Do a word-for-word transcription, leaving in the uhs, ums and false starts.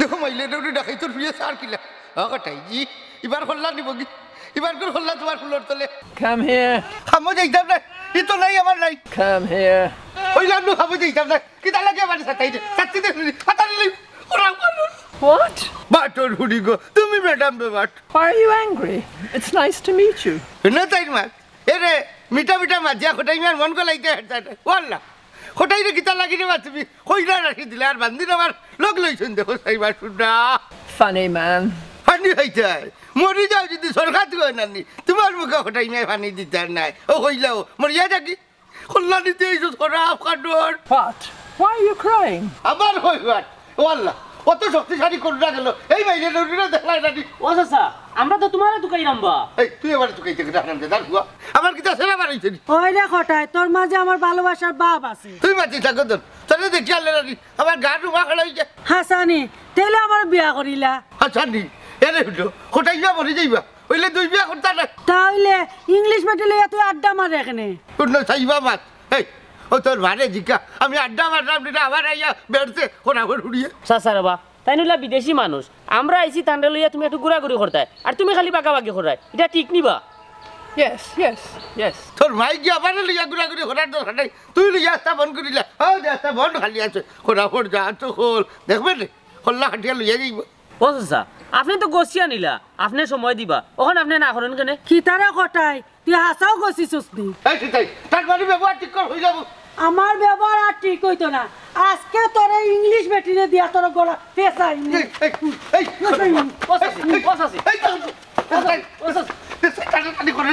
দেখো মাইলে ডৌরি ডাকাইতর ফুড়িয়ে সার কিলা। ও কটাই জি, ইবার কল্লা নিবগি। ইবার কর কল্লা তুমার ফুলর তলে। Come here. কামো যাইতাম না, ই তো নাই আমার নাই। Come here. অইলাম নু কামো যাইতাম না। কিতা লাগে আমার সাথে এই যে, সাথে দেখলি, হাতারে লই, ওরা, ওরা। What? বাটর ফুড়ি গো, তুমি ম্যাডাম বেবাট। Why are you angry? It's nice to meet you. না তাই মা, এরে, মিঠা মিঠা মাতিয়া কটাই মিয়ার মন গলাইতে হারতা না। ওয়াল্লা, কটাই রে কিতা লাগি রে মা তুমি? কইরা রাখি দিলে আর বান্দির আমার লগ লইছইন দেখো সাইবা শুনরা। Funny man. ফানি হইতে হয়। মরি যাও যদি সরকার গো নানি, তুমার মুখে কটাই মিয়া ফানি দিতার নায়। ও কইলাও, মরিয়া যাকি? কল্লা নিতে এইসব করা আফগানোর। What? Why are you crying? আমার হই what? ও আল্লাহ, অত শক্তিশালী করুণা গেল। এই মাইরে রুটিটা দেখলাই নানি। ও চাচা, আমরা তো তুমারে তুকাইরাম বা। এই, তুই আমারে তুকাইতে গেলে হারামজাদার ফুয়া। আমার কিতা সেরা বাড়াইছে নি? ওই রে কটাই, তোর মাঝে আমার ভালোবাসার ভাব আছে। তুই মাতিস না কত? তোরে দেখি আল্লাহ নানি, আমার গা ডুবা খাড়া হইছে। হাসানি, তেলে আমার বিয়া করিলা। হাসানি, এরে হইল, কটাই যা মরি যাইবা। অইলে দুই বিয়া করতা না। তা অইলে ইংলিশ বেটি লইয়া তুই আড্ডা মারে এখানে। হুনো, সাইবা মাত। এই, ও তোর মারে জিকা, আমি আড্ডা মারলাম, এটা আবার আইয়া বেড়ছে, কোনা করে উড়িয়ে। চাচা রে বা, তাইন অইলা বিদেশি মানুষ। আমরা আইছি তানরে লইয়া তুমি একটু ঘুরাঘুরি করতায়। আর তুমি খালি বাগাবাগি কররায়। ইটা ঠিক নি বা? Yes, yes, yes. তোর মাই কি আমারে লইয়া ঘুরাঘুরি করার দরকার নাই। তুই লইয়া আস্তা বন্ধ করিলা। ও যে আস্তা বন্ধ খালি আছে। কোনা করে যা তো খোল। দেখবে রে? কল্লা কাটিয়া লইয়া যাইব। ও চাচা, আপনে তো গছিয়া নিলা, আপনে সময় দিবা, অখন আপনে না করইন কেনে? কিতারে কটাই, তুই হাছাউ গছিছস নি? এই সিতাই, তার মানে ব্যবহার ঠিক কর, হই যাব। আমার ব্যবহার আর ঠিক অইতো না। আজকে তোরে ইংলিশ বেটিরে দিয়া তোর গলা পেঁচাই নি। এই, এই, এই, ও চাচি, ও চাচি। এই, এই, ও চাচি, ও চাচি। এই, টানাটানি করে।